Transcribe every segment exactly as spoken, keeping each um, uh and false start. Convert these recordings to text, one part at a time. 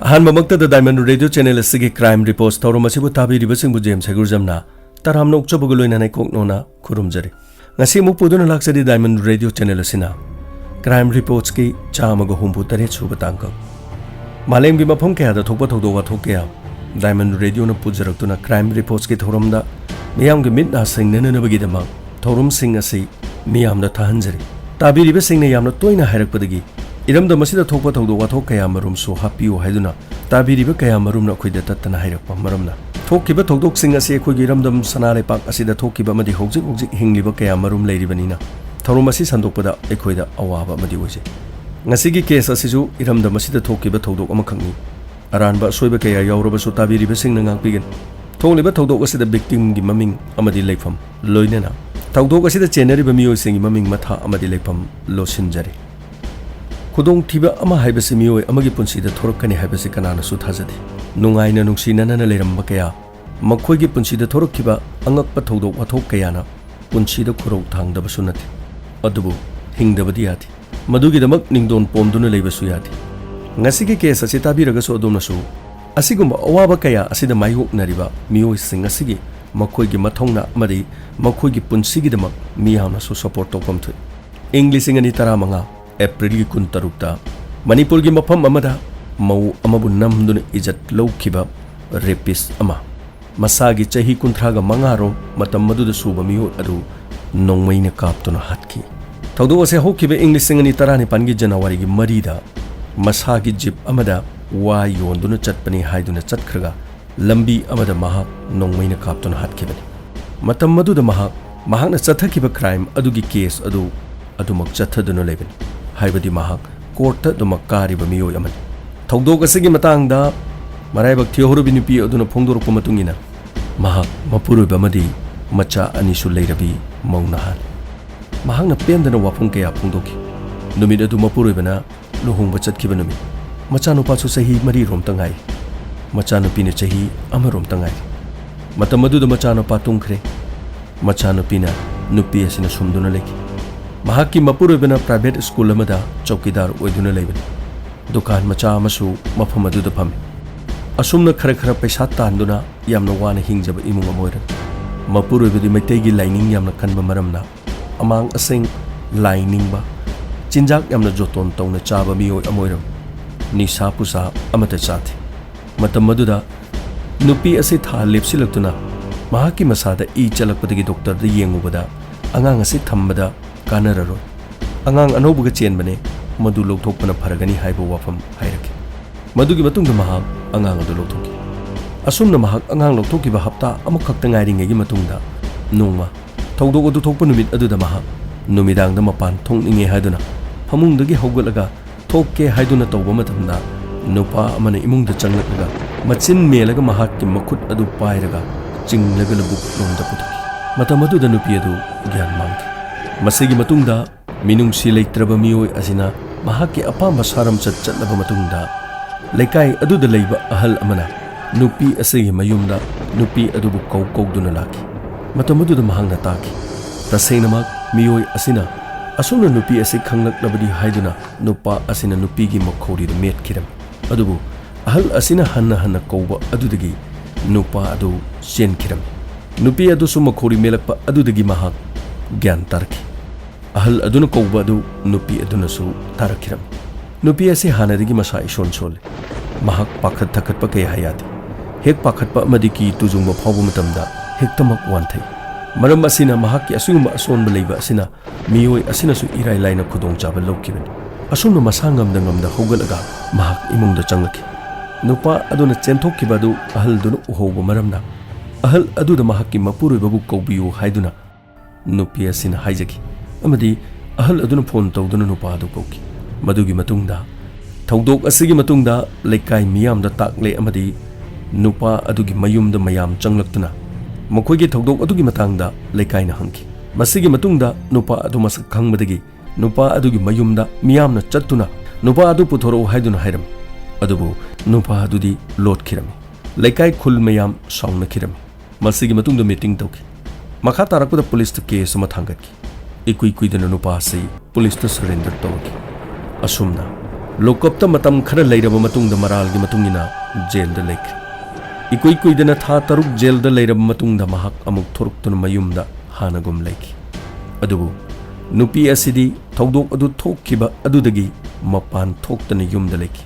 ꯑꯍꯥꯟꯕꯃꯛꯇꯗ Diamond Radio Channel ꯑꯁꯤꯒꯤ Crime Reports ꯊꯧꯔꯝ ꯑꯁꯤꯕꯨ ꯇꯥꯕꯤꯔꯤꯕꯁꯤꯡꯕꯨ ꯖꯦꯝꯁ ꯍꯩꯒꯨꯔꯖꯝꯅ ꯇꯔꯥꯝꯅ ꯑꯣꯛꯆꯕꯒ ꯂꯣꯏꯅꯅ ꯏꯀꯣꯛꯅꯣꯅ ꯈꯨꯔꯨꯝꯖꯔꯤ꯫ ꯉꯁꯤ ꯑꯃꯨꯛ ꯄꯨꯗꯨꯅ ꯂꯥꯛꯆꯔꯤ Diamond Radio Channel ꯑꯁꯤꯅ Crime Reportsꯀꯤ ꯆꯥꯝꯃꯒ ꯍꯨꯝꯐꯨ ꯇꯔꯦꯠ ꯁꯨꯕ ꯇꯥꯡꯀꯛ꯫ ꯃꯥꯂꯦꯝꯒꯤ ꯃꯐꯝ ꯀꯌꯥꯗ ꯊꯣꯛꯄ ꯊꯧꯗꯣꯛ ꯋꯥꯊꯣꯛ ꯀꯌꯥ Diamond Radioꯅ ꯄꯨꯖꯔꯛꯇꯨꯅ Crime Reportsꯀꯤ ꯊꯧꯔꯝꯗ ꯃꯤꯌꯥꯝꯒꯤ ꯃꯤꯠ ꯅꯥ ꯁꯤꯡꯅꯅꯕꯒꯤꯗꯃꯛ ꯊꯧꯔꯝꯁꯤꯡ ꯑꯁꯤ ꯃꯤꯌꯥꯝꯗ ꯊꯥꯍꯟꯖꯔꯤ꯫ ꯇꯥꯕꯤꯔꯤꯕꯁꯤꯡꯅ ꯌꯥꯝꯅ ꯇꯣꯏꯅ ꯍꯥꯏꯔꯛꯄꯗꯒꯤ ꯏꯔꯝꯗꯝ ꯑꯁꯤꯗ ꯊꯣꯛꯄ ꯊꯧꯗꯣꯛ ꯋꯥꯊꯣꯛ ꯀꯌꯥ ꯃꯔꯨꯝꯁꯨ ꯍꯥꯞꯄꯤꯌꯨ ꯍꯥꯏꯗꯨꯅ ꯇꯥꯕꯤꯔꯤꯕ ꯀꯌꯥ ꯃꯔꯨꯝꯅ ꯑꯩꯈꯣꯏꯗ ꯇꯠꯇꯅ ꯍꯥꯏꯔꯛꯄ ꯃꯔꯝꯅ ꯊꯣꯛꯈꯤꯕ ꯊꯧꯗꯣꯛꯁꯤꯡ ꯑꯁꯤ ꯑꯩꯈꯣꯏꯒꯤ ꯏꯔꯝꯗꯝ ꯁꯅꯥ ꯂꯩꯄꯥꯛ ꯑꯁꯤꯗ ꯊꯣꯛꯈꯤꯕ ꯑꯃꯗꯤ ꯍꯧꯖꯤꯛ ꯍꯧꯖꯤꯛ ꯍꯤꯡꯂꯤꯕ ꯀꯌꯥ ꯃꯔꯨꯝ ꯂꯩꯔꯤꯕꯅꯤꯅ ꯊꯧꯔꯝ ꯑꯁꯤ ꯁꯟꯗꯣꯛꯄꯗ ꯑꯩꯈꯣꯏꯗ ꯑꯋꯥꯕ ꯑꯃꯗꯤ ꯑꯣꯏꯖꯩ꯫ ꯉꯁꯤꯒꯤ case ꯑꯁꯤꯁꯨ ꯏꯔꯝꯗꯝ ꯑꯁꯤꯗ ꯊꯣꯛꯈꯤꯕ ꯊꯧꯗꯣꯛ ꯑꯃꯈꯛꯅꯤ꯫ ꯑꯔꯥꯟꯕ ꯑꯁꯣꯏꯕ ꯀꯌꯥ ꯌꯥꯎꯔꯕꯁꯨ ꯇꯥꯕꯤꯔꯤꯕꯁꯤꯡꯅ ꯉꯥꯛꯄꯤꯒꯅꯤ꯫ ꯊꯣꯛꯂꯤꯕ ꯊꯧꯗꯣꯛ ꯑꯁꯤꯗ victimꯒꯤ ꯃꯃꯤꯡ ꯑꯃꯗꯤ ꯂꯩꯐꯝ, ꯂꯣꯏꯅꯅ ꯊꯧꯗꯣꯛ ꯑꯁꯤꯗ ꯆꯦꯟꯅꯔꯤꯕ ꯃꯤꯑꯣꯏꯁꯤꯡꯒꯤ ꯃꯃꯤꯡ ꯃꯊꯥ ꯑꯃꯗꯤ ꯂꯩꯐꯝ ꯂꯣꯠꯁꯤꯟꯖꯔꯤ꯫ ꯈꯨꯗꯣꯡꯊꯤꯕ ꯑꯃ ꯍꯥꯏꯕꯁꯤ ꯃꯤꯑꯣꯏ ꯑꯃꯒꯤ ꯄꯨꯟꯁꯤꯗ ꯊꯣꯔꯛꯀꯅꯤ ꯍꯥꯏꯕꯁꯤ ꯀꯅꯥꯅꯁꯨ ꯊꯥꯖꯗꯦ꯫ ꯅꯨꯡꯉꯥꯏꯅ ꯅꯨꯡꯁꯤꯅꯅꯅ ꯂꯩꯔꯝꯕ ꯀꯌꯥ, ꯃꯈꯣꯏꯒꯤ ꯄꯨꯟꯁꯤꯗ ꯊꯣꯔꯛꯈꯤꯕ ꯑꯉꯛꯄ ꯊꯧꯗꯣꯛ ꯋꯥꯊꯣꯛ ꯀꯌꯥꯅ ꯄꯨꯟꯁꯤꯗ ꯈꯨꯔꯧ ꯊꯥꯡꯗꯕꯁꯨ ꯅꯠꯇꯦ, ꯑꯗꯨꯕꯨ ꯍꯤꯡꯗꯕꯗꯤ ꯌꯥꯗꯦ꯫ ꯃꯗꯨꯒꯤꯗꯃꯛ ꯅꯤꯡꯗꯣꯟ ꯄꯣꯝꯗꯨꯅ ꯂꯩꯕꯁꯨ ꯌꯥꯗꯦ꯫ ꯉꯁꯤꯒꯤ case ꯑꯁꯤ ꯇꯥꯕꯤꯔꯒꯁꯨ ꯑꯗꯣꯝꯅꯁꯨ ꯑꯁꯤꯒꯨꯝꯕ ꯑꯋꯥꯕ ꯀꯌꯥ ꯑꯁꯤꯗ ꯃꯥꯌꯣꯛꯅꯔꯤꯕ ꯃꯤꯑꯣꯏꯁꯤꯡ ꯑꯁꯤꯒꯤ ꯃꯈꯣꯏꯒꯤ ꯃꯊꯧꯅꯥ ꯑꯃꯗꯤ ꯃꯈꯣꯏꯒꯤ ꯄꯨꯟꯁꯤꯒꯤꯗꯃꯛ ꯃꯤꯌꯥꯝꯅꯁꯨ support ꯇꯧꯐꯝ ꯊꯣꯛꯏ꯫ ꯏꯪ ꯂꯤꯁꯤꯡ ꯑꯅꯤ ꯇꯔꯥꯃꯉꯥ Aprilꯒꯤ ꯀꯨꯟꯇꯔꯨꯛꯇ ꯃꯅꯤꯄꯨꯔꯒꯤ ꯃꯐꯝ ꯑꯃꯗ ꯃꯧ ꯑꯃꯕꯨ ꯅꯝꯗꯨꯅ ꯏꯖꯠ ꯂꯧꯈꯤꯕ rapist ꯑꯃ ꯃꯁꯥꯒꯤ ꯆꯍꯤ ꯀꯨꯟꯊ꯭ꯔꯥꯒ ꯃꯉꯥꯔꯣꯝ ꯃꯇꯝ ꯑꯗꯨꯗ ꯁꯨꯕ ꯃꯤꯑꯣꯏ ꯑꯗꯨ ꯅꯣꯡꯃꯩꯅ ꯀꯥꯞꯇꯨꯅ ꯍꯥꯠꯈꯤ꯫ ꯊꯧꯗꯣꯛ ꯑꯁꯤ ꯍꯧꯈꯤꯕ ꯏꯪ ꯂꯤꯁꯤꯡ ꯑꯅꯤ ꯇꯔꯥꯅꯤꯄꯥꯟꯒꯤ Januaryꯒꯤ ꯃꯔꯤꯗ ꯃꯁꯥꯒꯤ jeep ꯑꯃꯗ ꯋꯥ ꯌꯣꯟꯗꯨꯅ ꯆꯠꯄꯅꯤ ꯍꯥꯏꯗꯨꯅ ꯆꯠꯈ꯭ꯔꯒ ꯂꯝꯕꯤ ꯑꯃꯗ ꯃꯍꯥꯛ ꯅꯣꯡꯃꯩꯅ ꯀꯥꯞꯇꯨꯅ ꯍꯥꯠꯈꯤꯕꯅꯤ꯫ ꯃꯇꯝ ꯑꯗꯨꯗ ꯃꯍꯥꯛ, ꯃꯍꯥꯛꯅ ꯆꯠꯊꯈꯤꯕ crime ꯑꯗꯨꯒꯤ case ꯑꯗꯨ ꯑꯗꯨꯃꯛ ꯆꯠꯊꯗꯨꯅ ꯂꯩꯕꯅꯤ꯫ ꯍꯥꯏꯕꯗꯤ ꯃꯍꯥꯛ courtꯇ ꯑꯗꯨꯃꯛ ꯀꯥꯔꯤꯕ ꯃꯤꯑꯣꯏ ꯑꯃꯅꯤ꯫ ꯊꯧꯗꯣꯛ ꯑꯁꯤꯒꯤ ꯃꯇꯥꯡꯗ ꯃꯔꯥꯏꯕꯛ ꯊꯤꯍꯧꯔꯕꯤ ꯅꯨꯄꯤ ꯑꯗꯨꯅ ꯐꯣꯡꯗꯣꯔꯛꯄ ꯃꯇꯨꯡ ꯏꯟꯅ, ꯃꯍꯥꯛ ꯃꯄꯨꯔꯣꯏꯕ ꯑꯃꯗꯤ ꯃꯆꯥ ꯑꯅꯤꯁꯨ ꯂꯩꯔꯕꯤ ꯃꯧ ꯅꯍꯥꯅꯤ꯫ ꯃꯍꯥꯛꯅ ꯄꯦꯟꯗꯅ ꯋꯥꯐꯝ ꯀꯌꯥ ꯐꯣꯡꯗꯣꯛꯈꯤ꯫ ꯅꯨꯃꯤꯠ ꯑꯗꯨ ꯃꯄꯨꯔꯣꯏꯕꯅ ꯂꯨꯍꯣꯡꯕ ꯆꯠꯈꯤꯕ ꯅꯨꯃꯤꯠ꯫ ꯃꯆꯥꯅꯨꯄꯥꯁꯨ ꯆꯍꯤ ꯃꯔꯤꯔꯣꯝꯇ ꯉꯥꯏꯔꯤ꯫ ꯃꯆꯥꯅꯨꯄꯤꯅ ꯆꯍꯤ ꯑꯃꯔꯣꯝꯇ ꯉꯥꯏꯔꯤ꯫ ꯃꯇꯝ ꯑꯗꯨꯗ ꯃꯆꯥꯅꯨꯄꯥ ꯇꯨꯝꯈ꯭ꯔꯦ꯫ ꯃꯆꯥꯅꯨꯄꯤꯅ ꯅꯨꯄꯤ ꯑꯁꯤꯅ ꯁꯨꯝꯗꯨꯅ ꯂꯩꯈꯤ꯫ ꯃꯍꯥꯛꯀꯤ ꯃꯄꯨꯔꯣꯏꯕꯅ private school ꯑꯃꯗ ꯆꯧꯀꯤꯗꯥꯔ ꯑꯣꯏꯗꯨꯅ ꯂꯩꯕꯅꯤ꯫ ꯗꯨꯀꯥꯟ ꯃꯆꯥ ꯑꯃꯁꯨ ꯃꯐꯝ ꯑꯗꯨꯗ ꯐꯝꯃꯤ꯫ ꯑꯁꯨꯝꯅ ꯈꯔ ꯈꯔ ꯄꯩꯁꯥ ꯇꯥꯟꯗꯨꯅ ꯌꯥꯝꯅ ꯋꯥꯅ ꯍꯤꯡꯖꯕ ꯏꯃꯨꯡ ꯑꯃ ꯑꯣꯏꯔꯝꯃꯤ꯫ ꯃꯄꯨꯔꯣꯏꯕꯗꯤ ꯃꯩꯇꯩꯒꯤ ꯂꯥꯏꯅꯤꯡ ꯌꯥꯝꯅ ꯀꯟꯕ ꯃꯔꯝꯅ ꯑꯃꯥꯡ ꯑꯁꯦꯡ, ꯂꯥꯏ ꯅꯤꯡꯕ, ꯆꯤꯟꯖꯥꯛ ꯌꯥꯝꯅ ꯖꯣꯇꯣꯟ ꯇꯧꯅ ꯆꯥꯕ ꯃꯤꯑꯣꯏ ꯑꯃ ꯑꯣꯏꯔꯝꯃꯤ꯫ ꯅꯤꯁꯥ ꯄꯨꯁꯥ ꯑꯃꯠꯇ ꯆꯥꯗꯦ꯫ ꯃꯇꯝ ꯑꯗꯨꯗ ꯅꯨꯄꯤ ꯑꯁꯤ ꯊꯥ ꯂꯦꯞꯁꯤꯜꯂꯛꯇꯨꯅ ꯃꯍꯥꯛꯀꯤ ꯃꯁꯥꯗ ꯏ ꯆꯠꯂꯛꯄꯗꯒꯤ ꯗꯣꯛꯇꯔꯗ ꯌꯦꯡꯉꯨꯕꯗ ꯑꯉꯥꯡ ꯑꯁꯤ ꯊꯝꯕꯗ ꯀꯥꯟꯅꯔꯔꯣꯏ, ꯑꯉꯥꯡ ꯑꯅꯧꯕꯒ ꯆꯦꯟꯕꯅꯦ, ꯃꯗꯨ ꯂꯧꯊꯣꯛꯄꯅ ꯐꯔꯒꯅꯤ ꯍꯥꯏꯕ ꯋꯥꯐꯝ ꯍꯥꯏꯔꯛꯈꯤ꯫ ꯃꯗꯨꯒꯤ ꯃꯇꯨꯡꯗ ꯃꯍꯥꯛ ꯑꯉꯥꯡ ꯑꯗꯨ ꯂꯧꯊꯣꯛꯈꯤ꯫ ꯑꯁꯨꯝꯅ ꯃꯍꯥꯛ ꯑꯉꯥꯡ ꯂꯧꯊꯣꯛꯈꯤꯕ ꯍꯞꯇꯥ ꯑꯃꯈꯛꯇ ꯉꯥꯏꯔꯤꯉꯩꯒꯤ ꯃꯇꯨꯡꯗ ꯅꯣꯡꯃ ꯊꯧꯗꯣꯛ ꯑꯗꯨ ꯊꯣꯛꯄ ꯅꯨꯃꯤꯠ ꯑꯗꯨꯗ ꯃꯍꯥꯛ ꯅꯨꯃꯤꯗꯥꯡꯗ ꯃꯄꯥꯟ ꯊꯣꯛꯅꯤꯡꯉꯦ ꯍꯥꯏꯗꯨꯅ ꯐꯃꯨꯡꯗꯒꯤ ꯍꯧꯒꯠꯂꯒ ꯊꯣꯛꯀꯦ ꯍꯥꯏꯗꯨꯅ ꯇꯧꯕ ꯃꯇꯝꯗ ꯅꯨꯄꯥ ꯑꯃꯅ ꯏꯃꯨꯡꯗ ꯆꯪꯂꯛꯂꯒ ꯃꯆꯤꯟ ꯃꯦꯜꯂꯒ ꯃꯍꯥꯛꯀꯤ ꯃꯈꯨꯠ ꯑꯗꯨ ꯄꯥꯏꯔꯒ ꯆꯤꯡꯂꯒ ꯂꯧꯕꯨꯛ ꯂꯣꯝꯗ ꯄꯨꯊꯣꯛꯈꯤ꯫ ꯃꯇꯝ ꯑꯗꯨꯗ ꯅꯨꯄꯤ ꯑꯗꯨ ꯒ꯭ꯌꯥꯟ ꯃꯥꯡꯈꯤ꯫ ꯃꯁꯤꯒꯤ ꯃꯇꯨꯡꯗ ꯃꯤꯅꯨꯡꯁꯤ ꯂꯩꯇ꯭ꯔꯕ ꯃꯤꯑꯣꯏ ꯑꯁꯤꯅ ꯃꯍꯥꯛꯀꯤ ꯑꯄꯥꯝꯕ ꯁꯥꯔꯝꯆꯠ ꯆꯠꯂꯕ ꯃꯇꯨꯡꯗ ꯂꯩꯀꯥꯏ ꯑꯗꯨꯗ ꯂꯩꯕ ꯑꯍꯜ ꯑꯃꯅ ꯅꯨꯄꯤ ꯑꯁꯤꯒꯤ ꯃꯌꯨꯝꯗ ꯅꯨꯄꯤ ꯑꯗꯨꯕꯨ ꯀꯧ ꯀꯧꯗꯨꯅ ꯂꯥꯛꯈꯤ꯫ ꯃꯇꯝ ꯑꯗꯨꯗ ꯃꯍꯥꯛꯅ ꯇꯥꯈꯤ꯫ ꯇꯁꯦꯡꯅꯃꯛ ꯃꯤꯑꯣꯏ ꯑꯁꯤꯅ ꯑꯁꯨꯝꯅ ꯅꯨꯄꯤ ꯑꯁꯤ ꯈꯪꯂꯛꯂꯕꯗꯤ ꯍꯥꯏꯗꯨꯅ ꯅꯨꯄꯥ ꯑꯁꯤꯅ ꯅꯨꯄꯤꯒꯤ ꯃꯈꯧꯔꯤꯗꯨ ꯃꯦꯠꯈꯤꯔꯝꯃꯤ꯫ ꯑꯗꯨꯕꯨ ꯑꯍꯜ ꯑꯁꯤꯅ ꯍꯟꯅ ꯍꯟꯅ ꯀꯧꯕ ꯑꯗꯨꯗꯒꯤ ꯅꯨꯄꯥ ꯑꯗꯨ ꯆꯦꯟꯈꯤꯔꯝꯃꯤ꯫ ꯅꯨꯄꯤ ꯑꯗꯨꯁꯨ ꯃꯈꯧꯔꯤ ꯃꯦꯜꯂꯛꯄ ꯑꯗꯨꯗꯒꯤ ꯃꯍꯥꯛ ꯒ꯭ꯌꯥꯟ ꯇꯥꯔꯛꯈꯤ꯫ ꯑꯍꯜ ꯑꯗꯨꯅ ꯀꯧꯕ ꯑꯗꯨ ꯅꯨꯄꯤ ꯑꯗꯨꯅꯁꯨ ꯇꯥꯔꯛꯈꯤꯔꯝꯃꯤ꯫ ꯅꯨꯄꯤ ꯑꯁꯤ ꯍꯥꯟꯅꯗꯒꯤ ꯃꯁꯥ ꯏꯁꯣꯟ ꯁꯣꯜꯂꯤ꯫ ꯃꯍꯥꯛ ꯄꯥꯈꯠ ꯊꯀꯠꯄ ꯀꯌꯥ ꯌꯥꯗꯦ꯫ ꯍꯦꯛ ꯄꯥꯈꯠꯄ ꯑꯃꯗꯤ ꯀꯤ ꯇꯨꯖꯨꯡꯕ ꯐꯥꯎꯕ ꯃꯇꯝꯗ ꯍꯦꯛꯇꯃꯛ ꯋꯥꯟꯊꯩ꯫ ꯃꯔꯝ ꯑꯁꯤꯅ ꯃꯍꯥꯛꯀꯤ ꯑꯁꯤꯒꯨꯝꯕ ꯑꯁꯣꯟꯕ ꯂꯩꯕ ꯑꯁꯤꯅ ꯃꯤꯑꯣꯏ ꯑꯁꯤꯅꯁꯨ ꯏꯔꯥꯏ ꯂꯥꯏꯅ ꯈꯨꯗꯣꯡꯆꯥꯕ ꯂꯧꯈꯤꯕꯅꯤ꯫ ꯑꯁꯨꯝꯅ ꯃꯁꯥ ꯉꯝꯗ ꯉꯝꯗ ꯍꯧꯒꯠꯂꯒ ꯃꯍꯥꯛ ꯏꯃꯨꯡꯗ ꯆꯪꯂꯛꯈꯤ꯫ ꯅꯨꯄꯥ ꯑꯗꯨꯅ ꯆꯦꯟꯊꯣꯛꯈꯤꯕ ꯑꯗꯨ ꯑꯍꯜꯗꯨꯅ ꯎꯍꯧꯕ ꯃꯔꯝꯅ ꯑꯍꯜ ꯑꯗꯨꯗ ꯃꯍꯥꯛꯀꯤ ꯃꯄꯨꯔꯣꯏꯕꯕꯨ ꯀꯧꯕꯤꯌꯨ ꯍꯥꯏꯗꯨꯅ ꯅꯨꯄꯤ ꯑꯁꯤꯅ ꯍꯥꯏꯖꯈꯤ ꯑꯃꯗꯤ ꯑꯍꯜ ꯑꯗꯨꯅ ꯐꯣꯟ ꯇꯧꯗꯨꯅ ꯅꯨꯄꯥ ꯑꯗꯨ ꯀꯧꯈꯤ꯫ ꯃꯗꯨꯒꯤ ꯃꯇꯨꯡꯗ ꯊꯧꯗꯣꯛ ꯑꯁꯤꯒꯤ ꯃꯇꯨꯡꯗ ꯂꯩꯀꯥꯏ ꯃꯤꯌꯥꯝꯗ ꯇꯥꯛꯂꯦ ꯑꯃꯗꯤ ꯅꯨꯄꯥ ꯑꯗꯨꯒꯤ ꯃꯌꯨꯝꯗ ꯃꯌꯥꯝ ꯆꯪꯂꯛꯇꯨꯅ ꯃꯈꯣꯏꯒꯤ ꯊꯧꯗꯣꯛ ꯑꯗꯨꯒꯤ ꯃꯇꯥꯡꯗ ꯂꯩꯀꯥꯏꯅ ꯍꯪꯈꯤ꯫ ꯃꯁꯤꯒꯤ ꯃꯇꯨꯡꯗ ꯅꯨꯄꯥ ꯑꯗꯨ ꯃꯁꯛ ꯈꯪꯕꯗꯒꯤ ꯅꯨꯄꯥ ꯑꯗꯨꯒꯤ ꯃꯌꯨꯝꯗ ꯃꯤꯌꯥꯝꯅ ꯆꯠꯇꯨꯅ ꯅꯨꯄꯥ ꯑꯗꯨ ꯄꯨꯊꯣꯔꯛꯎ ꯍꯥꯏꯗꯨꯅ ꯍꯥꯏꯔꯝꯃꯤ꯫ ꯑꯗꯨꯕꯨ ꯅꯨꯄꯥ ꯑꯗꯨꯗꯤ ꯂꯣꯠꯈꯤꯔꯝꯃꯤ꯫ ꯂꯩꯀꯥꯏ ꯈꯨꯜ ꯃꯌꯥꯝ ꯁꯥꯎꯅꯈꯤꯔꯝꯃꯤ꯫ ꯃꯁꯤꯒꯤ ꯃꯇꯨꯡꯗ ꯃꯤꯇꯤꯡ ꯇꯧꯈꯤ꯫ ꯃꯈꯥ ꯇꯥꯔꯛꯄꯗ ꯄꯨꯂꯤꯁꯇ ꯀꯦꯁ ꯑꯃ ꯊꯥꯡꯒꯠꯈꯤ꯫ ꯏꯀꯨꯏ ꯀꯨꯏꯗꯅ ꯅꯨꯄꯥ ꯑꯁꯤ ꯄꯨꯂꯤꯁꯇ ꯁꯔꯦꯟꯗꯔ ꯇꯧꯔꯛꯈꯤ꯫ ꯑꯁꯨꯝꯅ ꯂꯣꯀꯞꯇ ꯃꯇꯝ ꯈꯔ ꯂꯩꯔꯕ ꯃꯇꯨꯡꯗ ꯃꯔꯥꯜꯒꯤ ꯃꯇꯨꯡ ꯏꯟꯅ ꯖꯦꯜꯗ ꯂꯩꯈ꯭ꯔꯦ꯫ ꯏꯀꯨꯏ ꯀꯨꯏꯗꯅ ꯊꯥ ꯇꯔꯨꯛ ꯖꯦꯜꯗ ꯂꯩꯔꯕ ꯃꯇꯨꯡꯗ ꯃꯍꯥꯛ ꯑꯃꯨꯛ ꯊꯣꯔꯛꯇꯨꯅ ꯃꯌꯨꯝꯗ ꯍꯥꯟꯅꯒꯨꯝ ꯂꯩꯈꯤ꯫ ꯑꯗꯨꯕꯨ ꯅꯨꯄꯤ ꯑꯁꯤꯗꯤ ꯊꯧꯗꯣꯛ ꯑꯗꯨ ꯊꯣꯛꯈꯤꯕ ꯑꯗꯨꯗꯒꯤ ꯃꯄꯥꯟ ꯊꯣꯛꯇꯅ ꯌꯨꯝꯗ ꯂꯩꯈꯤ꯫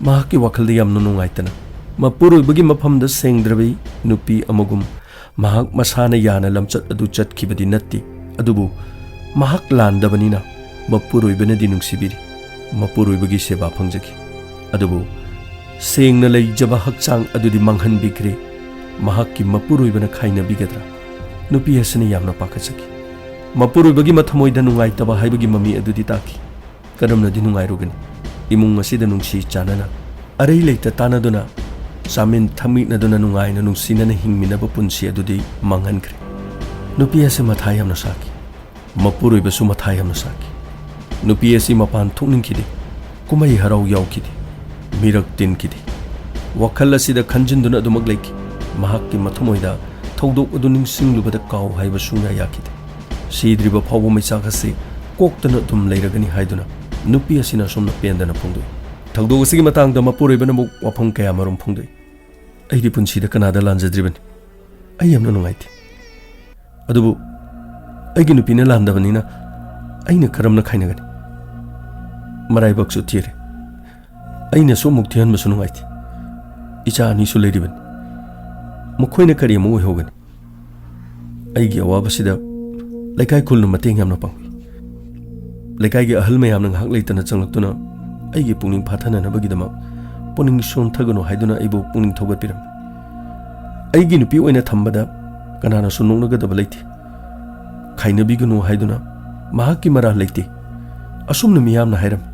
ꯃꯍꯥꯛꯀꯤ ꯋꯥꯈꯜꯗ ꯌꯥꯝꯅ ꯅꯨꯡꯉꯥꯏꯇꯅ ꯃꯄꯨꯔꯣꯏꯕꯒꯤ ꯃꯐꯝꯗ ꯁꯦꯡꯗ꯭ꯔꯕꯤ ꯅꯨꯄꯤ ꯑꯃꯒꯨꯝ ꯃꯍꯥꯛ ꯃꯁꯥꯅ ꯌꯥꯅ ꯂꯝꯆꯠ ꯑꯗꯨ ꯆꯠꯈꯤꯕꯗꯤ ꯅꯠꯇꯦ, ꯑꯗꯨꯕꯨ ꯃꯍꯥꯛ ꯂꯥꯟꯗꯕꯅꯤꯅ ꯃꯄꯨꯔꯣꯏꯕꯅꯗꯤ ꯅꯨꯡꯁꯤꯕꯤꯔꯤ, ꯃꯄꯨꯔꯣꯏꯕꯒꯤ ꯁꯦꯕꯥ ꯐꯪꯖꯈꯤ꯫ ꯑꯗꯨꯕꯨ ꯁꯦꯡꯅ ꯂꯩꯖꯕ ꯍꯛꯆꯥꯡ ꯑꯗꯨꯗꯤ ꯃꯥꯡꯍꯟꯕꯤꯈ꯭ꯔꯦ꯫ ꯃꯍꯥꯛꯀꯤ ꯃꯄꯨꯔꯣꯏꯕꯅ ꯈꯥꯏꯅꯕꯤꯒꯗ꯭ꯔꯥ? ꯅꯨꯄꯤ ꯑꯁꯤꯅ ꯌꯥꯝꯅ ꯄꯥꯈꯠꯆꯈꯤ꯫ ꯃꯄꯨꯔꯣꯏꯕꯒꯤ ꯃꯊꯃꯣꯏꯗ ꯅꯨꯡꯉꯥꯏꯇꯕ ꯍꯥꯏꯕꯒꯤ ꯃꯃꯤ ꯑꯗꯨꯗꯤ ꯇꯥꯈꯤ꯫ ꯀꯔꯝꯅꯗꯤ ꯅꯨꯡꯉꯥꯏꯔꯨꯒꯅꯤ? ꯏꯃꯨꯡ ꯑꯁꯤꯗ ꯅꯨꯡꯁꯤ ꯆꯥꯟꯅꯅ, ꯑꯔꯩ ꯂꯩꯇ ꯇꯥꯟꯅꯗꯨꯅ, ꯆꯥꯃꯤꯟ ꯊꯛꯃꯤꯟꯅꯗꯨꯅ ꯅꯨꯡꯉꯥꯏꯅ ꯅꯨꯡꯁꯤꯅꯅ ꯍꯤꯡꯃꯤꯟꯅꯕ ꯄꯨꯟꯁꯤ ꯑꯗꯨꯗꯤ ꯃꯥꯡꯍꯟꯈ꯭ꯔꯦ꯫ ꯅꯨꯄꯤ ꯑꯁꯤ ꯃꯊꯥ ꯌꯥꯝꯅ ꯁꯥꯈꯤ꯫ ꯃꯄꯨꯔꯣꯏꯕꯁꯨ ꯃꯊꯥ ꯌꯥꯝꯅ ꯁꯥꯈꯤ꯫ ꯅꯨꯄꯤ ꯑꯁꯤ ꯃꯄꯥꯟ ꯊꯣꯛꯅꯤꯡꯈꯤꯗꯦ꯫ ꯀꯨꯝꯍꯩ ꯍꯔꯥꯎ ꯌꯥꯎꯈꯤꯗꯦ꯫ ꯃꯤꯔꯛ ꯇꯤꯟꯈꯤꯗꯦ꯫ ꯋꯥꯈꯜ ꯑꯁꯤꯗ ꯈꯟꯖꯤꯟꯗꯨꯅ ꯑꯗꯨꯃꯛ ꯂꯩꯈꯤ꯫ ꯃꯍꯥꯛꯀꯤ ꯃꯊꯃꯣꯏꯗ ꯊꯧꯗꯣꯛ ꯑꯗꯨ ꯅꯤꯡꯁꯤꯡꯂꯨꯕꯗ ꯀꯥꯎ ꯍꯥꯏꯕ ꯁꯨꯡꯌꯥ ꯌꯥꯈꯤꯗꯦ꯫ ꯁꯤꯗ꯭ꯔꯤꯕ ꯐꯥꯎꯕ ꯃꯩꯆꯥꯛ ꯑꯁꯤ ꯀꯣꯛꯇꯅ ꯑꯗꯨꯝ ꯂꯩꯔꯒꯅꯤ ꯍꯥꯏꯗꯨꯅ ꯅꯨꯄꯤ ꯑꯁꯤꯅ ꯑꯁꯨꯝꯅ ꯄꯦꯟꯗꯅ ꯐꯣꯡꯗꯣꯛꯏ꯫ ꯊꯧꯗꯣꯛ ꯑꯁꯤꯒꯤ ꯃꯇꯥꯡꯗ ꯃꯄꯨꯔꯣꯏꯕꯅ ꯑꯃꯨꯛ ꯋꯥꯐꯝ ꯀꯌꯥ ꯃꯔꯨꯝ ꯐꯣꯡꯗꯣꯛꯏ꯫ ꯑꯩꯗꯤ ꯄꯨꯟꯁꯤꯗ ꯀꯅꯥꯗ ꯂꯥꯟꯖꯗ꯭ꯔꯤꯕꯅꯤ꯫ ꯑꯩ ꯌꯥꯝꯅ ꯅꯨꯡꯉꯥꯏꯇꯦ꯫ ꯑꯗꯨꯕꯨ ꯑꯩꯒꯤ ꯅꯨꯄꯤꯅ ꯂꯥꯟꯗꯕꯅꯤꯅ ꯑꯩꯅ ꯀꯔꯝꯅ ꯈꯥꯏꯅꯒꯅꯤ? ꯃꯔꯥꯏꯕꯛꯁꯨ ꯊꯤꯔꯦ꯫ ꯑꯩꯅꯁꯨ ꯑꯃꯨꯛ ꯊꯤꯍꯟꯕꯁꯨ ꯅꯨꯡꯉꯥꯏꯇꯦ꯫ ꯏꯆꯥ ꯑꯅꯤꯁꯨ ꯂꯩꯔꯤꯕꯅꯤ꯫ ꯃꯈꯣꯏꯅ ꯀꯔꯤ ꯑꯃꯨꯛ ꯑꯣꯏꯍꯧꯒꯅꯤ? ꯑꯩꯒꯤ ꯑꯋꯥꯕꯁꯤꯗ ꯂꯩꯀꯥꯏ ꯈꯨꯜꯅ ꯃꯇꯦꯡ ꯌꯥꯝꯅ ꯄꯥꯡꯏ꯫ ꯂꯩꯀꯥꯏꯒꯤ ꯑꯍꯜ ꯃꯌꯥꯝꯅ ꯉꯥꯏꯍꯥꯛ ꯂꯩꯇꯅ ꯆꯪꯂꯛꯇꯨꯅ ꯑꯩꯒꯤ ꯄꯨꯛꯅꯤꯡ ꯐꯥꯊꯅꯅꯕꯒꯤꯗꯃꯛ ꯄꯨꯛꯅꯤꯡ ꯁꯣꯟꯊꯒꯅꯨ ꯍꯥꯏꯗꯨꯅ ꯑꯩꯕꯨ ꯄꯨꯛꯅꯤꯡ ꯊꯧꯒꯠꯄꯤꯔꯝꯃꯤ꯫ ꯑꯩꯒꯤ ꯅꯨꯄꯤ ꯑꯣꯏꯅ ꯊꯝꯕꯗ ꯀꯅꯥꯅꯁꯨ ꯅꯣꯛꯅꯒꯗꯕ ꯂꯩꯇꯦ꯫ ꯈꯥꯏꯅꯕꯤꯒꯅꯨ ꯍꯥꯏꯗꯨꯅ ꯃꯍꯥꯛꯀꯤ ꯃꯔꯥꯜ ꯂꯩꯇꯦ꯫ ꯑꯁꯨꯝꯅ ꯃꯤꯌꯥꯝꯅ ꯍꯥꯏꯔꯝꯃꯤ꯫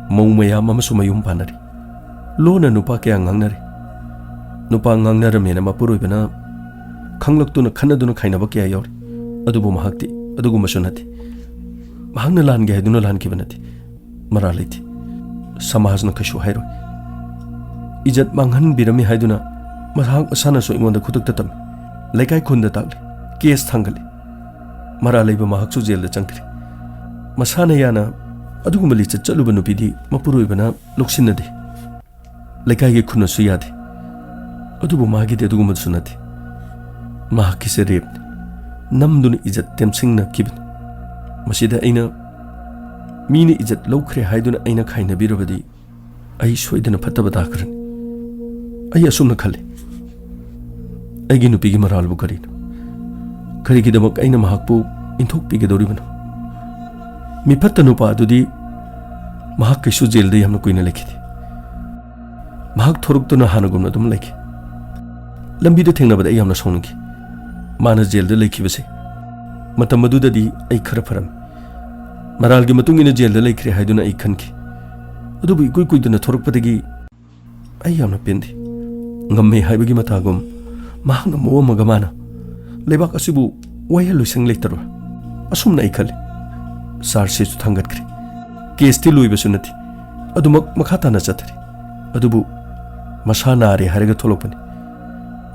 ꯃꯧ ꯃꯌꯥꯝ ꯑꯃꯁꯨ ꯃꯌꯨꯝ ꯄꯥꯟꯅꯔꯤ꯫ ꯂꯣꯟꯅ ꯅꯨꯄꯥ ꯀꯌꯥ ꯉꯥꯡꯅꯔꯤ꯫ ꯅꯨꯄꯥ ꯉꯥꯡꯅꯔꯝꯃꯦꯅ ꯃꯄꯨꯔꯣꯏꯕꯅ ꯈꯪꯂꯛꯇꯨꯅ ꯈꯠꯅꯗꯨꯅ ꯈꯥꯏꯅꯕ ꯀꯌꯥ ꯌꯥꯎꯔꯤ꯫ ꯑꯗꯨꯕꯨ ꯃꯍꯥꯛꯇꯤ ꯑꯗꯨꯒꯨꯝꯕꯁꯨ ꯅꯠꯇꯦ꯫ ꯃꯍꯥꯛꯅ ꯂꯥꯟꯒꯦ ꯍꯥꯏꯗꯨꯅ ꯂꯥꯟꯈꯤꯕ ꯅꯠꯇꯦ꯫ ꯃꯔꯥꯜ ꯂꯩꯇꯦ꯫ ꯁꯃꯥꯖꯅ ꯀꯩꯁꯨ ꯍꯥꯏꯔꯣꯏ꯫ ꯏꯖꯠ ꯃꯥꯡꯍꯟꯕꯤꯔꯝꯃꯤ ꯍꯥꯏꯗꯨꯅ ꯃꯍꯥꯛ ꯃꯁꯥꯅꯁꯨ ꯑꯩꯉꯣꯟꯗ ꯈꯨꯗꯛꯇ ꯇꯝꯃꯤ꯫ ꯂꯩꯀꯥꯏ ꯈꯨꯟꯗ ꯇꯥꯛꯂꯤ꯫ ꯀꯦꯁ ꯊꯥꯡꯒꯠꯂꯤ꯫ ꯃꯔꯥꯜ ꯂꯩꯕ ꯃꯍꯥꯛꯁꯨ ꯖꯦꯜꯗ ꯆꯪꯈ꯭ꯔꯦ꯫ ꯃꯁꯥꯅ ꯌꯥꯅ ꯑꯗꯨꯒꯨꯝꯕ ꯂꯤꯆꯠ ꯆꯠꯂꯨꯕ ꯅꯨꯄꯤꯗꯤ ꯃꯄꯨꯔꯣꯏꯕꯅ ꯂꯧꯁꯤꯟꯅꯗꯦ꯫ ꯂꯩꯀꯥꯏꯒꯤ ꯈꯨꯟꯅꯁꯨ ꯌꯥꯗꯦ꯫ ꯑꯗꯨꯕꯨ ꯃꯥꯒꯤꯗꯤ ꯑꯗꯨꯒꯨꯝꯕꯗꯨꯁꯨ ꯅꯠꯇꯦ꯫ ꯃꯍꯥꯛꯀꯤꯁꯦ ꯔꯦꯞꯅꯤ꯫ ꯅꯝꯗꯨꯅ ꯏꯖꯠ ꯇꯦꯝꯁꯤꯡꯅꯈꯤꯕꯅꯤ꯫ ꯃꯁꯤꯗ ꯑꯩꯅ ꯃꯤꯅ ꯏꯖꯠ ꯂꯧꯈ꯭ꯔꯦ ꯍꯥꯏꯗꯨꯅ ꯑꯩꯅ ꯈꯥꯏꯅꯕꯤꯔꯕꯗꯤ ꯑꯩ ꯁꯣꯏꯗꯅ ꯐꯠꯇꯕ ꯇꯥꯈ꯭ꯔꯅꯤ꯫ ꯑꯩ ꯑꯁꯨꯝꯅ ꯈꯜꯂꯤ, "ꯑꯩꯒꯤ ꯅꯨꯄꯤꯒꯤ ꯃꯔꯥꯜꯕꯨ ꯀꯔꯤꯅꯣ? ꯀꯔꯤꯒꯤꯗꯃꯛ ꯑꯩꯅ ꯃꯍꯥꯛꯄꯨ ꯏꯟꯊꯣꯛꯄꯤꯒꯗꯧꯔꯤꯕꯅꯣ?" ꯃꯤꯐꯠꯇ ꯅꯨꯄꯥ ꯑꯗꯨꯗꯤ ꯃꯍꯥꯛ ꯀꯩꯁꯨ ꯖꯦꯜꯗ ꯌꯥꯝꯅ ꯀꯨꯏꯅ ꯂꯩꯈꯤꯗꯦ꯫ ꯃꯍꯥꯛ ꯊꯣꯔꯛꯇꯨꯅ ꯍꯥꯟꯅꯒꯨꯝꯅ ꯑꯗꯨꯝ ꯂꯩꯈꯤ꯫ ꯂꯝꯕꯤꯗ ꯊꯦꯡꯅꯕꯗ ꯑꯩ ꯌꯥꯝꯅ ꯁꯥꯎꯅꯤꯡꯈꯤ꯫ ꯃꯥꯅ ꯖꯦꯜꯗ ꯂꯩꯈꯤꯕꯁꯦ, ꯃꯇꯝ ꯑꯗꯨꯗꯗꯤ ꯑꯩ ꯈꯔ ꯐꯔꯝꯃꯤ꯫ ꯃꯔꯥꯜꯒꯤ ꯃꯇꯨꯡ ꯏꯟꯅ ꯖꯦꯜꯗ ꯂꯩꯈ꯭ꯔꯦ ꯍꯥꯏꯗꯨꯅ ꯑꯩ ꯈꯟꯈꯤ꯫ ꯑꯗꯨꯕꯨ ꯏꯀꯨꯏ ꯀꯨꯏꯗꯅ ꯊꯣꯔꯛꯄꯗꯒꯤ ꯑꯩ ꯌꯥꯝꯅ ꯄꯦꯟꯗꯦ꯫ ꯉꯝꯃꯦ ꯍꯥꯏꯕꯒꯤ ꯃꯇꯥꯒꯨꯝ ꯃꯍꯥꯛꯅ ꯃꯑꯣꯡ ꯑꯃꯒ ꯃꯥꯅ ꯂꯩꯕꯥꯛ ꯑꯁꯤꯕꯨ ꯋꯥꯌꯦꯜ ꯂꯣꯏꯁꯪ ꯂꯩꯇꯔꯣꯏ, ꯑꯁꯨꯝꯅ ꯑꯩ ꯈꯜꯂꯤ꯫ ꯆꯥꯔꯖꯁꯤꯁꯨ ꯊꯥꯡꯒꯠꯈ꯭ꯔꯦ꯫ ꯀꯦꯁꯇꯤ ꯂꯣꯏꯕꯁꯨ ꯅꯠꯇꯦ꯫ ꯑꯗꯨꯃꯛ ꯃꯈꯥ ꯇꯥꯅ ꯆꯠꯊꯔꯤ꯫ ꯑꯗꯨꯕꯨ ꯃꯁꯥ ꯅꯥꯔꯦ ꯍꯥꯏꯔꯒ ꯊꯣꯛꯂꯛꯄꯅꯤ꯫